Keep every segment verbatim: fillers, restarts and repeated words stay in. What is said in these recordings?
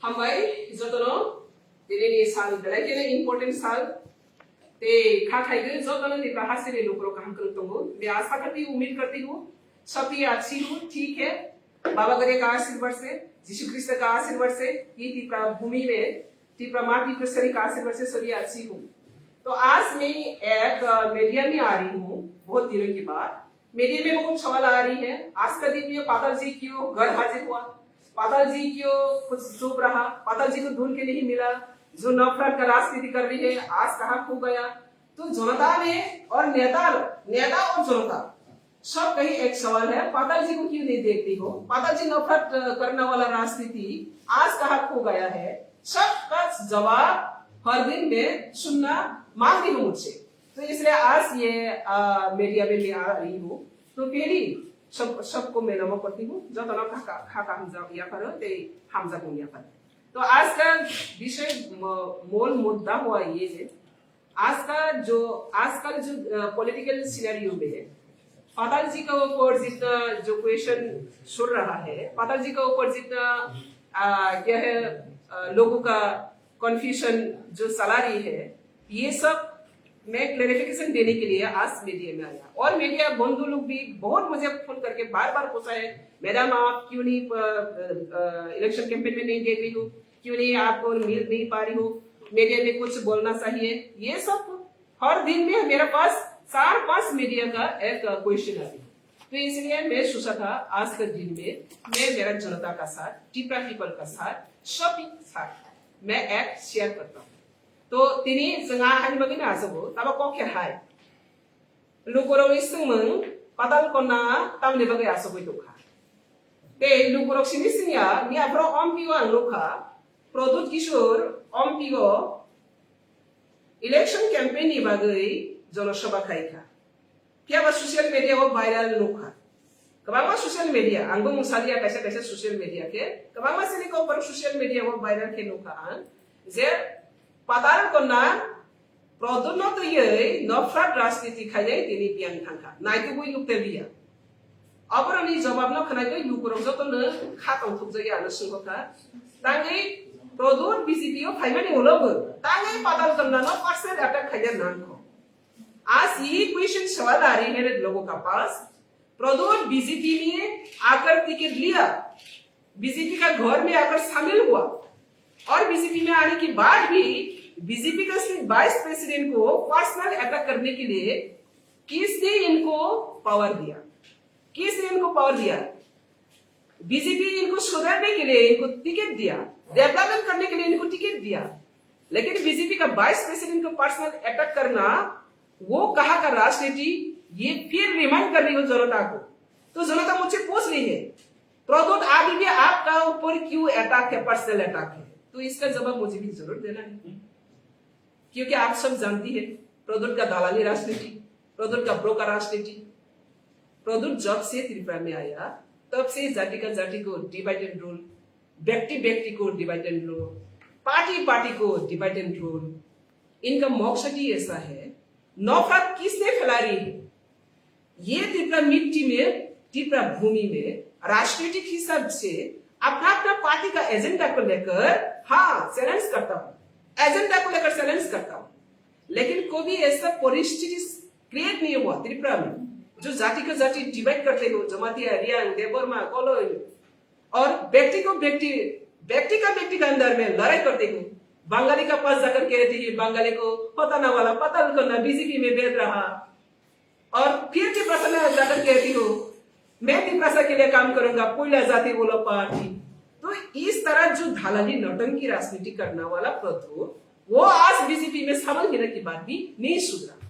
Hambai jotono, tini ni sal belai kheno important sal. Tei kha khaigwi jotono Tipra hasteni lukurok kaham kwrwng tongo. Be asa karti, umid karti hu, sabhi achhi hu, thik hai. बाबा गौरिया का आशीर्वाद से, यीशु ख्रीस्त का आशीर्वाद से, ये तिपरा भूमि में, तिपरा माटी पर सभी का आशीर्वाद से सभी अच्छी हूँ। तो आज मैं एक, अ, मीडिया में आ रही हूँ, बहुत दिनों के बाद। मीडिया में बहुत सवाल आ रही है, आज का दिन में पाताल जी क्यों घर हाजिर हुआ, पाताल जी क्यों कुछ चुप रहा, पाताल जी को ढूंढ के नहीं मिला, जो नफरत का राजनीति कर रही है, आज कहाँ खो गया। तो जनता ने और नेता, नेता और जनता, सब कहीं एक सवाल है, पाताल जी को क्यों नहीं देखती हो? पाताल जी नफरत, अ, करने वाला राजनीति आज कहाँ खो गया है? सबका जवाब हर दिन मैं सुनना मांग रही हूँ मुझसे। तो इसलिए आज ये, अ, मीडिया में मैं आ रही हूँ। तो पहली सब, सबको मैं नमो करती हूँ। जो तना खा, खा, खा काम जाओ या करो, ते हम जाओ या करो। तो आज का विषय म-, मूल मुद्दा हुआ ये है, आज का जो, आजकल जो, अ, पॉलिटिकल सिनेरियो में है, पाताल जी का ऊपर जितना जो क्वेश्चन सुन रहा है, पाताल जी का ऊपर जितना, अ, क्या है, अ, लोगों का कन्फ्यूजन जो चला रही है, ये सब मैं क्लैरिफिकेशन देने के लिए आज मीडिया में आया। और मीडिया बंधु लोग भी बहुत मुझे फोन करके बार बार पूछा है, "मैडम, आप क्यों नहीं, अ, अ, अ, इलेक्शन कैंपेन में नहीं देख रही हो?" क्यों नहीं, आपको मिल नहीं पा रही हो, मीडिया में कुछ बोलना चाहिए। ये सब हर दिन में मेरे पास चार पांच मीडिया का एक क्वेश्चन आती है। तो इसलिए मैं सोचा था आज के दिन में मैं मेरा जनता का साथ, टिपरा पीपल का साथ, सभी साथ मैं एक शेयर करता हूँ। तो tini chwng a haini bagwi no achukgo, tabo kok khe hai. Lukurokni swngmung, Patal Konna tamni bagwi achugwi tongkha? Tei lukurok sini singya, ni aphro M P o ang nukha, Pradyut Kishore M P o election campaign ni bagwi jonosabha khaikha. Phiya ba social media o viral nukha. Kwbangma social media, angbo mung salia kaisa kaisa social media khe, kwbangma sini kok borok social media o viral khe nukha ang, je Patal Konna Pradyut no twiwi nofrat rajniti khainai tini biyang thangkha. Naitugwi nukte liya. Aboroni jobab no khwnagwi lukurok jotono kha tongthokjagwi ano swngkha. Tangwi Pradyut B J P o phaimani ulo bo tangwi Patal Konna no personal attack khaina nangkho. As ye question sawal aa rahe hain logo ka paas, Pradyut B J P ne aakar ticket liya, B J P ka ghar mein aakar shamil hua, aur B J P mein aane ke baad bhi B J P ka sirf vice president ko personal attack karne ke liye kisne inko power diya? Kisne inko power diya? B J P inko sudharne ke liye inko ticket diya, development karne ke liye inko ticket diya, lekin B J P ka vice president ko personal attack karna, wo kaha ka rajniti, ye phir remind kar rahi hu janata ko. To janata mujhse pooch rahi hai, Pradyut, abhi bhi aapka upar kyun attack hai, personal attack hai? To iska jawab mujhe bhi zarur dena hai. क्योंकि आप सब जानती हैं, प्रद्युत का दलाली राजनीति, प्रद्युत का ब्रोकर राजनीति। प्रद्युत जब से त्रिपुरा में आया, तब से जाति का जाति को डिवाइड एंड रूल, व्यक्ति व्यक्ति को divide and rule, party party को डिवाइड एंड रूल। इनका मकसद ही ऐसा है, नफरत किसने फैला रही है? ये त्रिपुरा मिट्टी में, त्रिपुरा भूमि में राजनीतिक हिसाब से अपना अपना पार्टी का एजेंडा को लेकर, हाँ, चैलेंज करता हूँ, एजेंडा को लेकर चैलेंज करता हूँ, लेकिन कभी ऐसा परिस्थिति क्रिएट नहीं हुआ त्रिपुरा में जो जाति का जाति डिवाइड करते हो, जमातिया, रियांग, देबबर्मा, कलोई, और व्यक्ति को व्यक्ति, व्यक्ति का व्यक्ति का अंदर में लड़ाई करते हो। बंगाली का पास जाकर कहती है, बंगाली को पताना वाला पता उनको ना बीजेपी में बैठ रहा, और फिर तिपरासा में जाकर कहती हो, मैं तिपरासा के लिए काम करूंगा, कोयला जाति बोलो पार्टी। तो इस तरह जो धालाली नौटंकी राजनीति करने वाला प्रद्युत, वो आज बीजेपी में शामिल होने के बाद भी नहीं सुधरा।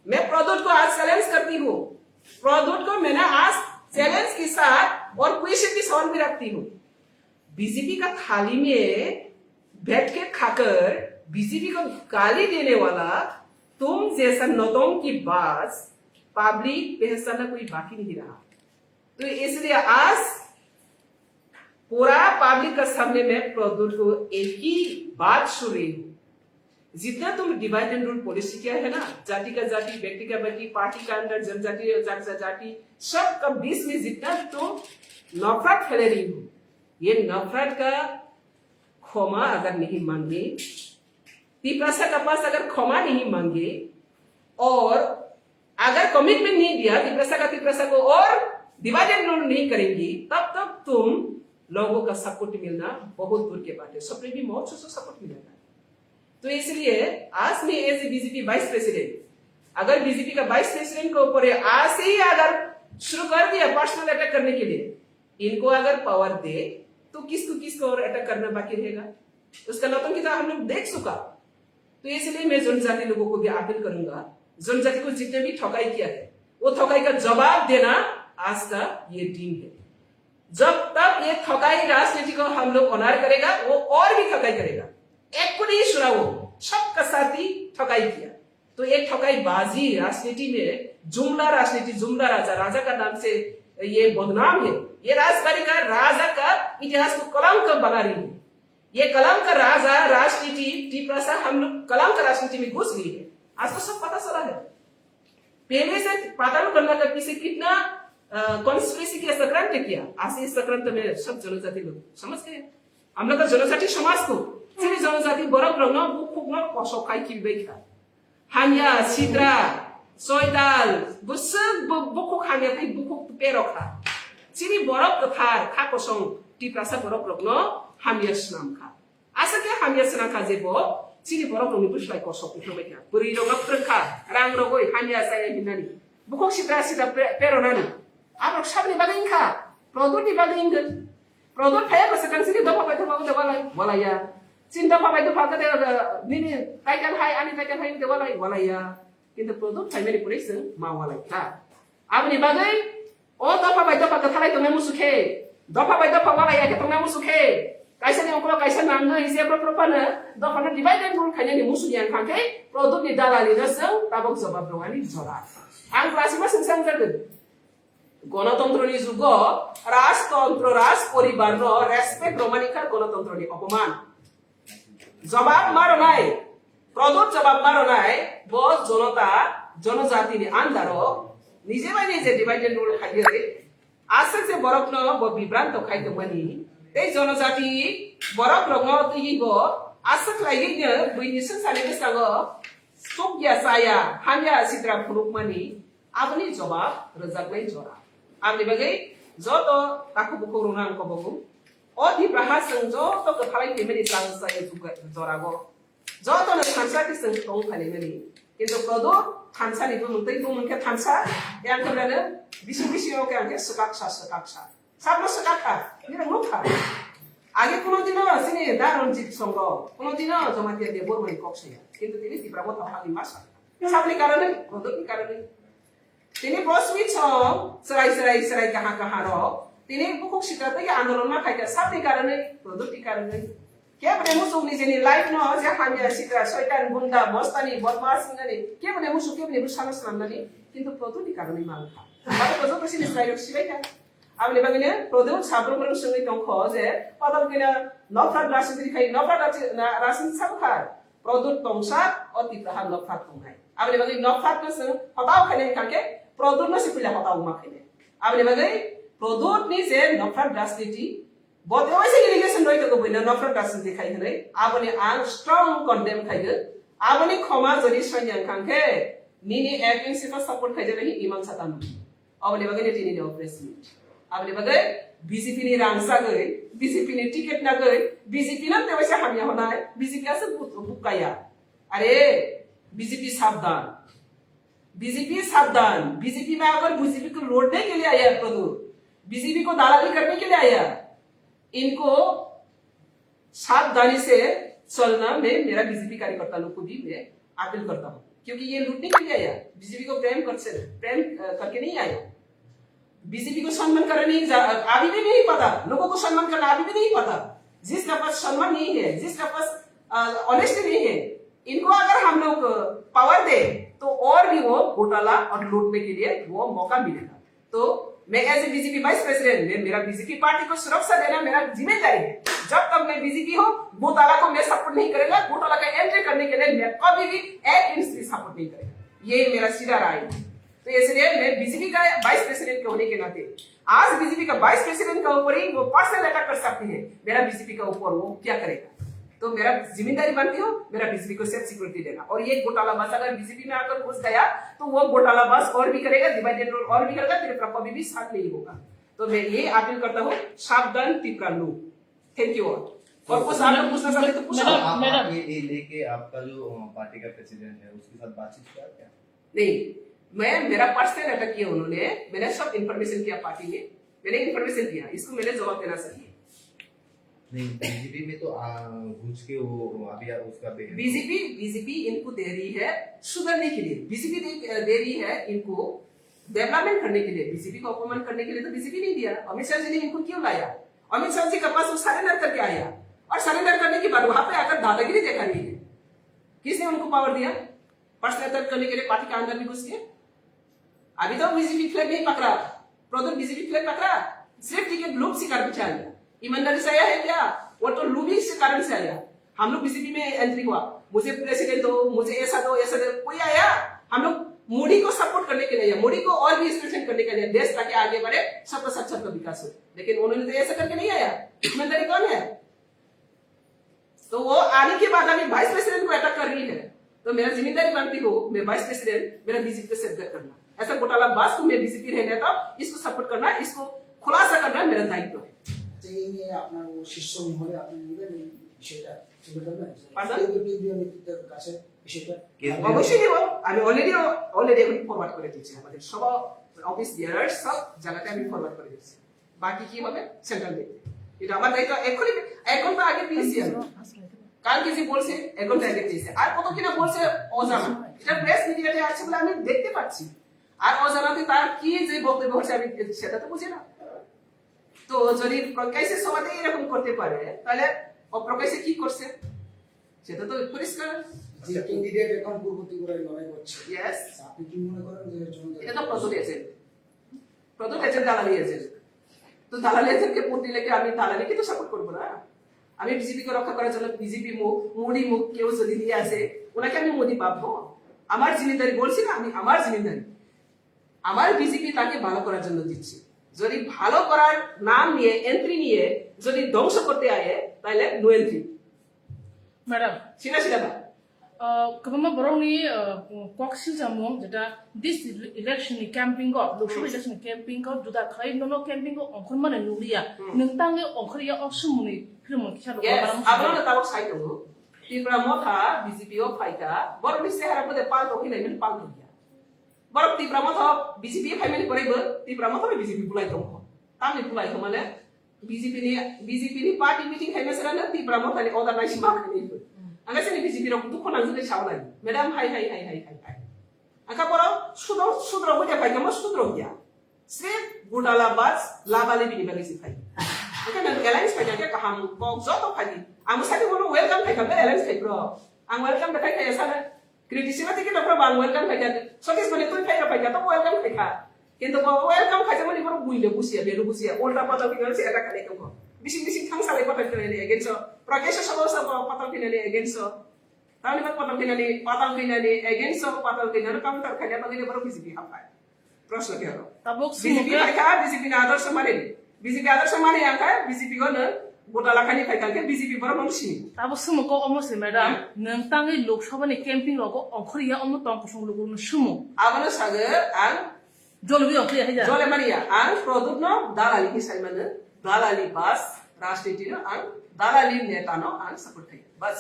मैं प्रद्युत को आज चैलेंज करती हूँ, प्रद्युत को मैंने आज चैलेंज के साथ और क्वेश्चन भी सवाल भी रखती हूँ। बीजेपी का थाली में बैठ के खाकर बीजेपी को गाली देने वाला तुम जैसा नौटंकी बाज पब्लिक पहचानना कोई बाकी नहीं रहा। तो इसलिए आज पूरा पब्लिक का सामने मैं प्रद्युत को एक ही बात सुन रही हूँ, जितना तुम डिवाइड एंड रूल पॉलिसी किया है ना, जाति का जाति, व्यक्ति का व्यक्ति, पार्टी का अंदर जनजाति और जाति, जाति, सब का बीच में जितना तुम नफरत फैला रही हो, ये नफरत का क्षमा अगर नहीं मांगे, तिपरासा का पास अगर क्षमा नहीं मांगे और अगर कमिटमेंट नहीं दिया तिपरासा का तिपरासा को और डिवाइड एंड रूल नहीं करेंगी, तब तक तुम लोगों का सपोर्ट मिलना बहुत दूर के बात है। सपने भी मौत से सपोर्ट मिलेगा। तो इसलिए आज मैं as a BJP vice president, अगर बीजेपी का वाइस प्रेसिडेंट के ऊपर ये आज से ही अगर शुरू कर दिया पर्सनल अटैक करने के लिए, इनको अगर पावर दे तो किसको किसको और अटैक करना बाकी रहेगा? उसका नौटंकी तो हम लोग देख चुका। तो इसलिए मैं जनजाति लोगों को भी अपील करूंगा, जनजाति को जितने भी ठगाई किया है, वो ठगाई का जवाब देना आज का ये दिन है। जब तक ये ठगाई राजनीति को हम लोग ऑनर करेगा, वो और भी ठगाई करेगा। एक को नहीं सुना, वो सबका साथ ही ठगाई किया। तो ये ठगाईबाजी राजनीति में जुमला राजनीति, जुमला राजा, राजा का नाम से ये बदनाम है। ये राजबाड़ी का राजा का इतिहास को कलंक बना रही है। ये कलंक राजा राजनीति, तिपरासा हम लोग कलंक राजनीति में घुस गई है। आज तो सब पता चला है। पहले से पाताल गंगा के पीछे कितना कॉन्स्पिरेसी किया, षड्यंत्र किया। आज इस षड्यंत्र में सब जनजाति लोग समझ गए। Amlaka jonojati somajko, chini jonojati borok rokno bukhukno kosok khai khibibai kha. Hamya, sidra, soital, bwswk bu-, bukhuk hamya tei bukhuk perok kha. Chini borok kwthar kha kosong Tiprasa borok rokno hamya swnam kha. Aswk khe hamya swnam kha je bo chini borok rokni bwslai kosok wngthangbai kha. Bwrwi rokno phrwng kha, rang rogwi hamya chaya hinani. Bukhuk sidra sidra pe-, peronani. Aborok sabni bagwi wngkha, product ni bagwi wngkha. Product phaiya bwswk kang chini dopha bai dopha wngkha walai, walaiya. Chini dopha bai dopha wngkha de, uh, nini title hai, ani title hai wngkha walai, walaiya. Kintu product phaimani pore chwng ma walai kha. Aboni bagwi o dopha bai dopha kwthalai tongnai musu khe, dopha bai dopha walaiya khe tongnai musu khe, kaisa ni uklo kaisa nangwi je bro bro phano dopha no divide and rule khainani musu yang kha khe product ni dalali no chwng tabok jawab rwani jora. Ang klasima swngsa wngjago. Gonotontro ni jugo rajtontro, raj poribar no respect romani kha gonotontro ni opoman. Jawab ma rwnai, product jawab ma rwnai, bo jonota, jonojati ni under o nije bai nije divide and rule khaiwi aswk je borok no bo bibranto khai tongmani tei jonojati borok rok no twiwi bo aswk laiwi no buini swngcharni bwskango sukya chaya hamya sitra phunukmani. Aboni jawab rwjaknai jora. Aboni bagwi joto takhuk bukhuk rwna ang kobogo. O Tipraha chwng joto kwphalai phaimani chang chaya juga-, jorago. Jotono thansa khe chwng tong phailaimani. Kintu kodo thansa ni bumung tei bumung khe thansa, yang khe belano bising bising o khe ang khe swkaksa swkaksa. Sabno swkakha, nini nukha. Age kuno dino chini da Ranjit Songro, kuno dino Jamatia Debbarma ni kok saya. Kintu tini Tipra Motha Hali masa. Sabni karone, kodo ni karone. Tini bo switch o chwrai chwrai chwrai kaha kaha rok. Tini bukhuk sitra twi andolon ma khaikha sabni karonwi, product ni karonwi. Kebni muchung nijeni life no je hamya sitra soitan gunda bostani bodmas wngnani kebni muchung kebni bwsano swnamnani kintu product ni karonwi mankha. Abo to joto sini chwrai rok sibaikha. Aboni bagwino product sabrok rok swngwi tongkho je kotor kino nokra rajniti khai nokra rajniti sabukha. Product tongsa o Tipraha nokphar tongnai. Aboni bagwi nokphar no chwng hotao khainai hwnkha khe product no se puila hotao ma khainai. Aboni bagwi product ni je nokphar rajniti, bo tei waisa allegation roi tongo buino nokphar rajniti khai hwnwi, aboni ang strong condemn khaigo. Aboni khoma jodi sonya hwnkha khe nini F N C no support khaijak nai imang satan. Aboni bagwi ni tini ni press meet. Aboni bagwi B J P ni rang sagwi, B J P ni ticket nagwi, B J P no tewaisa hamya honai, B J P aswk but-, bukkaya. Are, B J P sabdan. B J P sabdan. B J P में अगर B J P को लूटने के लिए आया है प्रभु, B J P को दलाली करने के लिए आया है, इनको सावधानी से चलना, मैं मेरा B J P कार्यकर्ता लोग को भी मैं अपील करता हूँ, क्योंकि ये लूटने के लिए आया, B J P को प्रेम कर से, प्रेम, अ, करके नहीं आया। B J P को सम्मान करना नहीं जा-, अभी भी नहीं पता, लोगों को सम्मान करना अभी भी नहीं पता। जिसका पास सम्मान नहीं है, जिसका पास, अ, ऑनेस्टी नहीं है, इनको अगर हम लोग पावर दे तो और भी वो घोटाला और लूटने के लिए वो मौका मिलेगा। तो मैं as a BJP vice president, मैं, मेरा बीजेपी पार्टी को सुरक्षा देना मेरा जिम्मेदारी है। जब तक मैं बीजेपी हूँ, घोटाला को मैं सपोर्ट नहीं करेगा, घोटाला का एंट्री करने के लिए मैं कभी भी एक इंच भी सपोर्ट नहीं करेगा। ये मेरा सीधा राय है। तो इसलिए मैं बीजेपी का वाइस प्रेसिडेंट के होने के नाते आज बीजेपी का वाइस प्रेसिडेंट का ऊपर ही वो पर्सनल अटैक कर सकती है। मेरा बीजेपी का ऊपर वो क्या करेगा? तो मेरा जिम्मेदारी बनती हो, मेरा बीजेपी को सेफ सिक्योरिटी देना। और ये घोटालाबाज अगर बीजेपी में आकर घुस गया तो वो घोटालाबाज और भी करेगा, डिवाइड एंड रूल और भी करेगा, त्रिपुरा कभी भी साथ नहीं होगा। तो मैं ये अपील करता हूँ, सावधान त्रिपुरा लोग। Thank you all. और कुछ आप लोग पूछना चाहते तो पूछो। मैडम, आप, मैडम। आप ये, ये लेके आपका जो अ, पार्टी का प्रेसिडेंट है, उसके साथ बातचीत किया क्या? नहीं, मैं, मेरा पर्सनल अटैक किया उन्होंने। मैंने सब इन्फॉर्मेशन किया पार्टी में, मैंने इन्फॉर्मेशन दिया, इसको मैंने जवाब देना चाहिए। नहीं, बीजेपी में तो आ, घुस के वो अभी उसका बिहेव। बीजेपी बीजेपी इनको दे रही है सुधरने के लिए, बीजेपी दे, दे रही है इनको डेवलपमेंट करने के लिए। बीजेपी को अपमान करने के लिए तो बीजेपी नहीं दिया। अमित शाह जी ने इनको क्यों लाया? अमित शाह जी के पास वो सरेंडर करके आया, और सरेंडर करने के बाद वहां पे आकर दादागिरी दिखा रही है। किसने उनको पावर दिया पर्सनल अटैक करने के लिए पार्टी के अंदर भी घुस के? अभी तो बीजेपी फ्लैग नहीं पकड़ा, प्रद्युत बीजेपी फ्लैग पकड़ा, सिर्फ टिकट लोभ से कारण से आया। ईमानदारी से आया है क्या? वो तो लोभी से कारण से आया। हम लोग बीजेपी में एंट्री हुआ, मुझे प्रेसिडेंट दो, मुझे ऐसा दो, ऐसा दो, कोई आया? हम लोग मोदी को सपोर्ट करने के लिए आया, मोदी को और भी स्ट्रेंथन करने के लिए, देश ताकि आगे बढ़े, सबका साथ सबका विकास हो। लेकिन उन्होंने तो ऐसा करके नहीं आया। ईमानदारी कौन है? तो वो आने के बाद अभी वाइस प्रेसिडेंट को अटैक कर रही है। तो मेरा जिम्मेदारी बनती हो, मैं वाइस प्रेसिडेंट, मेरा बीजेपी को सेफगार्ड करना। ऐसा घोटालाबाज को मैं बीजेपी रहने तो इसको सपोर्ट करना, इसको खुलासा करना मेरा दायित्व है। আচ্ছা, এই নিয়ে আপনার ও শীর্ষ মহলে আপনি নেবেন এই বিষয়টা তুলে ধরবেন? পাঠান? কেন্দ্রীয় নেতৃত্বের কাছে বিষয়টা কেন্দ্রীয় অবশ্যই দেব। আমি অলরেডি, অলরেডি এখন ফরওয়ার্ড করে দিচ্ছি, আমাদের সব অফিস বিয়ারার সব জায়গাতে আমি ফরওয়ার্ড করে দিচ্ছি। বাকি কি হবে? সেন্ট্রাল দেখবে। এটা আমার দায়িত্ব। এখনই, এখন তো আগে পেয়েছি আমি। কালকে যে বলছে, এখন তো আগে পেয়েছে। আর কত কিনা বলছে অজানা। এটা প্রেস মিডিয়াতে আছে বলে আমি দেখতে পাচ্ছি। আর অজানাতে তার কি যে বক্তব্য হচ্ছে আমি সেটা তো বুঝি না। তো যদি প্রকাশ্যে সবাই এরকম করতে পারে, তাহলে অপ্রকাশ্যে কি করছে সেটা তো পরিষ্কার। যে ক্যান্ডিডেট এখন পূর্ব ত্রিপুরায় লড়াই করছে, ইয়েস। আপনি কি মনে করেন যে জনগণ এটা তো প্রদ্যুৎ এজেন্ট। প্রদ্যুৎ এজেন্ট, দালালি এজেন্ট। তো দালালি এজেন্টকে ভোট দিলে কি আমি দালালিকে তো সাপোর্ট করবো না? আমি বিজেপিকে রক্ষা করার জন্য বিজেপি মুখ, মোদি মুখ কেউ যদি নিয়ে আসে, ওনাকে আমি মোদি ভাববো? আমার জিম্মেদারি বলছি না, আমি আমার জিম্মেদারি, আমার বিজেপি তাকে ভালো করার জন্য দিচ্ছি। যদি ভালো করার নাম নিয়ে, এন্ট্রি নিয়ে যদি ধ্বংস করতে আয়, তাহলে no entry. Madam. Sina sina ba. Uh, kwbangma borokni uh, kok siljamung jeta this election ni camping o, Lok Sabha Hmm. election ni camping o juda khlai nono camping o ongkhormani nukliya. Hmm. Nwng tangwi ongkhorya o swngmungni philmung kisa rok Yes, borok abono tabok sai tongo. Tipra Motha B J P o phaikha, borokni sehara bode palto hinai mani palto ya. Borok Tipra Motha B J P phaimani pore bo Tipra Motha bai B J P bulai tongkho. Tamni bulai kho mane B J P ni, B J P ni party meeting khaima sera na Tipra Motha ni order nai sima khani bo. Ang sini B J P rok dukho nang jani sawnai. Madam hai hai hai hai hai hai. Angka borok sudro sudro bo de pai kamo sudro ya. Srip gudala bas labali bini bagi si phai. Angka nang alliance phai khe kaham kok joto phai. Ang sadi bono welcome khai kha alliance khai bro. Ang welcome khai khai sana. Criticism tiki no problem, welcome khai kha. Sokis bani tui khai khai kha to welcome khai kha. Kintu bo welcome khai mani bono buile busia, belu busia. Ulta patal kina si attack khai tongko. Bising bising thang salai patal kina ni against so. Prakash sabal sa patal kina ni against so. Tamni bak patal kina ni, patal kina ni against so, patal kina no counter khai ya bagini bono B J P hapai. Proshno khe aro? Tabuk B J P sumukhe khai kha, B J P ni adorsho mani. B J P adorsho mani ang kha, B J P go no gotala khani khai kha khe B J P borok no sini. Tabuk sumuko omo se madam, Hmm. Nwng tangwi Lok Sabha ni camping rogo ongkhorya omo tong kusung lukurokno sumu. Abono sago ang Jolwi ongkhorya hai ja. Jole mani ya, ang Pradyut no dalali hi sai mano, dalali bas, rajniti no ang, dalali neta no ang support khai. Bas.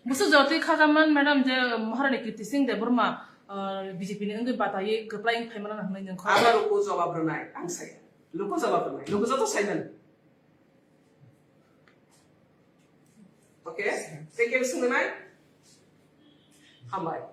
Busu jotwi khajaman madam je Maharani Kirti Singh Debbarma, uh, B J P ni wngwi bataiwi kwplai wng phaimana hwnwi nwng kha. Abo luku jawab rwnai, ang saya. Luku jawab rwnai, luku joto saimani. Okay? Thank you, Sungnai. Hambai.